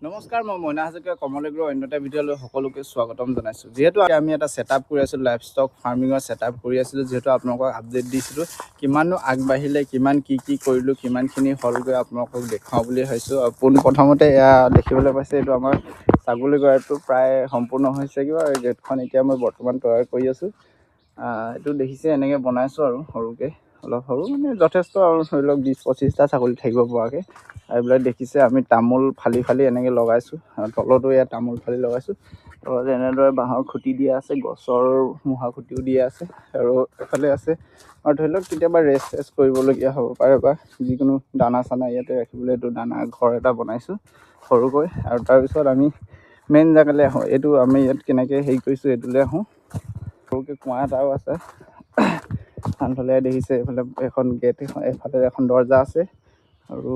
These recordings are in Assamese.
নমস্কাৰ, মই মইনা হাজৰিকা, কমল এগ্ৰ অন্য এটা ভিডিঅ'লৈ সকলোকে স্বাগতম জনাইছোঁ। যিহেতু আমি এটা ছেটআপ কৰি আছিলোঁ, লাইভ ষ্টক ফাৰ্মিঙৰ ছেটআপ কৰি আছিলোঁ, যিহেতু আপোনালোকক আপডেট দিছিলোঁ, কিমাননো আগবাঢ়িলে, কিমান কি কি কৰিলোঁ, কিমানখিনি হ'লগৈ আপোনালোকক দেখুৱাওঁ বুলি ভাবিছোঁ। আৰু পোনপ্ৰথমতে এয়া দেখিবলৈ পাইছে, এইটো আমাৰ ছাগলী গঁৰালটো প্ৰায় সম্পূৰ্ণ হৈছে। কিবা এই গেটখন এতিয়া মই বৰ্তমান তৈয়াৰ কৰি আছোঁ। এইটো দেখিছে, এনেকৈ বনাইছোঁ আৰু সৰুকৈ, অলপ সৰু মানে যথেষ্ট আৰু ধৰি লওক 20-25টা ছাগলী থাকিব পৰাকৈ। আৰু এইবিলাক দেখিছে, আমি তামোল ফালি ফালি এনেকৈ লগাইছোঁ আৰু তলতো ইয়াত তামোল ফালি লগাইছোঁ। তলত এনেদৰে বাঁহৰ খুঁটি দিয়া আছে, গছৰ মুঢ়া খুঁটিও দিয়া আছে আৰু এফালে আছে। আৰু ধৰি লওক কেতিয়াবা ৰেষ্ট চেষ্ট কৰিবলগীয়া হ'ব পাৰে বা যিকোনো দানা চানা ইয়াতে ৰাখিবলৈ এইটো দানা ঘৰ এটা বনাইছোঁ সৰুকৈ। আৰু তাৰপিছত আমি মেইন জেগালৈ আহোঁ, এইটো আমি ইয়াত কেনেকৈ হেৰি কৰিছোঁ এইটোলৈ আহোঁ। সৰুকৈ কুঁৱা এটাও আছে আনফালে, দেখিছে। এইফালে এখন গেট এখন, এইফালে এখন দৰ্জা আছে আৰু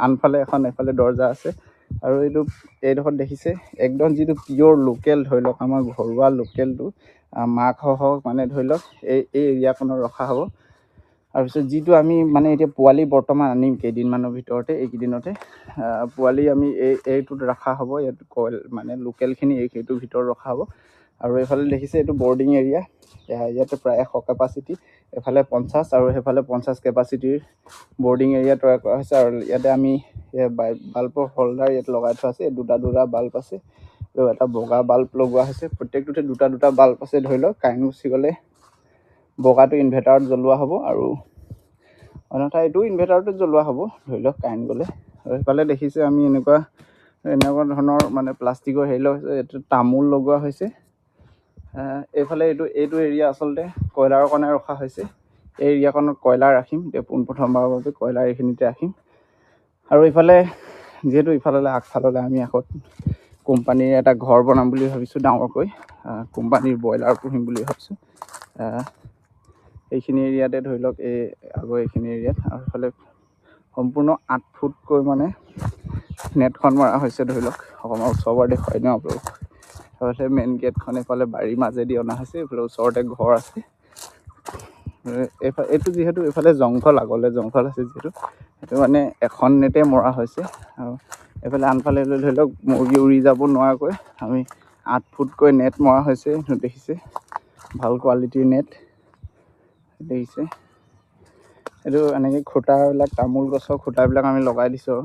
আনফালে এখন এইফালে দৰ্জা আছে। আৰু এইটো এইডোখৰত দেখিছে, একদম যিটো পিয়'ৰ লোকেল, ধৰি লওক আমাৰ ঘৰুৱা লোকেলটো মাকসহ মানে ধৰি লওক এই এই এৰিয়াখনত ৰখা হ'ব। তাৰপিছত যিটো আমি মানে এতিয়া পোৱালি বৰ্তমান আনিম কেইদিনমানৰ ভিতৰতে, এইকেইদিনতে পোৱালি আমি এইটোত ৰখা হ'ব। ইয়াত কইল মানে লোকেলখিনি সেইটোৰ ভিতৰত ৰখা হ'ব। আৰু এইফালে দেখিছে, এইটো বৰ্ডিং এৰিয়া। ইয়াতে প্ৰায় 100 কেপাচিটি, এইফালে 50 আৰু সেইফালে 50 কেপাচিটিৰ বৰ্ডিং এৰিয়া তৈয়াৰ কৰা হৈছে। আৰু ইয়াতে আমি বাল্বৰ হোল্ডাৰ ইয়াত লগাই থোৱা আছে। দুটা দুটা বাল্ব আছে আৰু এটা বগা বাল্ব লগোৱা হৈছে। প্ৰত্যেকটোতে দুটা দুটা বাল্ব আছে। ধৰি লওক কাৰেণ্ট গুচি গ'লে বগাটো ইনভাৰ্টাৰত জ্বলোৱা হ'ব আৰু অন্যথা এইটো ইনভাৰ্টাৰটোত জ্বলোৱা হ'ব, ধৰি লওক কাৰেণ্ট গ'লে। আৰু সেইফালে দেখিছে, আমি এনেকুৱা এনেকুৱা ধৰণৰ মানে প্লাষ্টিকৰ হেৰি লগোৱা হৈছে, এইটো তামোল লগোৱা হৈছে। এইফালে এইটো এইটো এৰিয়া আচলতে কয়লাৰৰ কাৰণে ৰখা হৈছে। এই এৰিয়াখনত কয়লাৰ ৰাখিম। এতিয়া পোনপ্ৰথমবাৰৰ বাবে কয়লাৰ এইখিনিতে ৰাখিম। আৰু ইফালে যিহেতু ইফাললৈ আগফাললৈ আমি আকৌ কোম্পানীৰ এটা ঘৰ বনাম বুলি ভাবিছোঁ ডাঙৰকৈ, কোম্পানীৰ ব্ৰইলাৰ পুহিম বুলি ভাবিছোঁ এইখিনি এৰিয়াতে, ধৰি লওক এই আগৰ এইখিনি এৰিয়াত। আৰু এইফালে সম্পূৰ্ণ 8 ফুটকৈ মানে নেটখন মৰা হৈছে। ধৰি লওক অকণমান ওচৰৰ পৰা দেখুৱাই দিওঁ আপোনালোকক। এইফালে মেইন গেটখন এইফালে বাৰীৰ মাজেদি অনা হৈছে। এইফালে ওচৰতে ঘৰ আছে। এইফালে এইটো যিহেতু এইফালে জংঘল, আগলৈ জংঘল আছে যিহেতু, সেইটো মানে এখন নেটে মৰা হৈছে। আৰু এইফালে আনফালে ধৰি লওক মুৰ্গী উৰি যাব নোৱাৰাকৈ আমি 8 ফুটকৈ নেট মৰা হৈছে। এইটো দেখিছে, ভাল কোৱালিটিৰ নেট দেখিছে। এইটো এনেকৈ খুঁটাবিলাক, তামোল গছৰ খুঁটাবিলাক আমি লগাই দিছোঁ আৰু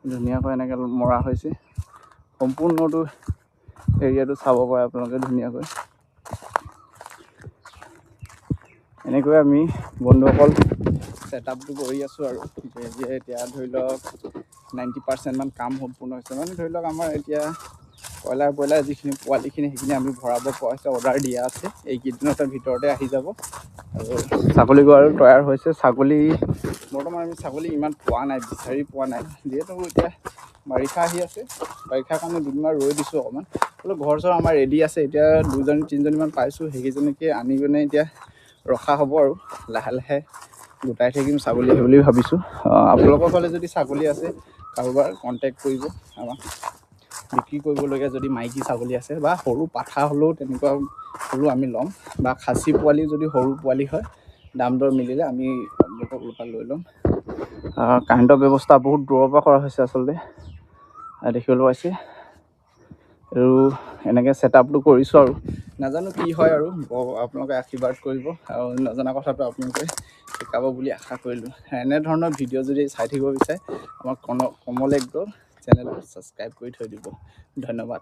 ধুনীয়াকৈ এনেকৈ মৰা হৈছে। সম্পূৰ্ণটো এৰিয়াটো চাব পাৰে আপোনালোকে ধুনীয়াকৈ। এনেকৈ আমি বন্ধুসকল ছেটআপটো কৰি আছোঁ। আৰু এতিয়া ধৰি লওক 90%মান কাম সম্পূৰ্ণ হৈছে। মানে ধৰি লওক আমাৰ এতিয়া কয়লাৰ ব্ৰইলাৰ যিখিনি পোৱালিখিনি, সেইখিনি আমি ভৰাব পৰা হৈছে। অৰ্ডাৰ দিয়া আছে, এইকেইদিনতে ভিতৰতে আহি যাব। আৰু ছাগলী গঁৰাল তৈয়াৰ হৈছে। ছাগলী বৰ্তমান আমি ছাগলী ইমান পোৱা নাই, বিচাৰি পোৱা নাই। যিহেতু এতিয়া বাৰিষা আহি আছে, বাৰিষাৰ কাৰণে দুদিনমান ৰৈ দিছোঁ অকণমান। হ'লেও ঘৰ চৰ আমাৰ ৰেডি আছে। এতিয়া দুজনী তিনিজনীমান পাইছোঁ, সেইকেইজনীকে আনি পিনে এতিয়া ৰখা হ'ব আৰু লাহে লাহে গোটাই থাকিম ছাগলী সেই বুলি ভাবিছোঁ। আপোনালোকৰ ফালে যদি ছাগলী আছে কাৰোবাৰ, কণ্টেক্ট কৰিব আমাক। বিক্ৰী কৰিবলগীয়া যদি মাইকী ছাগলী আছে বা সৰু পাঠা হ'লেও, তেনেকুৱা হ'লেও আমি ল'ম বা খাচী পোৱালি যদি সৰু পোৱালি হয়, দাম দৰ মিলিলে আমি আপোনালোকৰ পৰা লৈ ল'ম। কাৰেণ্টৰ ব্যৱস্থা বহুত দূৰৰ পৰা কৰা হৈছে আচলতে, দেখিবলৈ পাইছে। আৰু এনেকৈ ছেটআপটো কৰিছোঁ আৰু নাজানো কি হয়। আৰু আপোনালোকে আশীৰ্বাদ কৰিব আৰু নজনা কথাটো আপোনালোকে শিকাব বুলি আশা কৰিলোঁ। এনেধৰণৰ ভিডিঅ' যদি চাই থাকিব বিচাৰে, আমাৰ কমল এগ্ৰ চেনেলটো ছাবস্ক্ৰাইব কৰি থৈ দিব। ধন্যবাদ।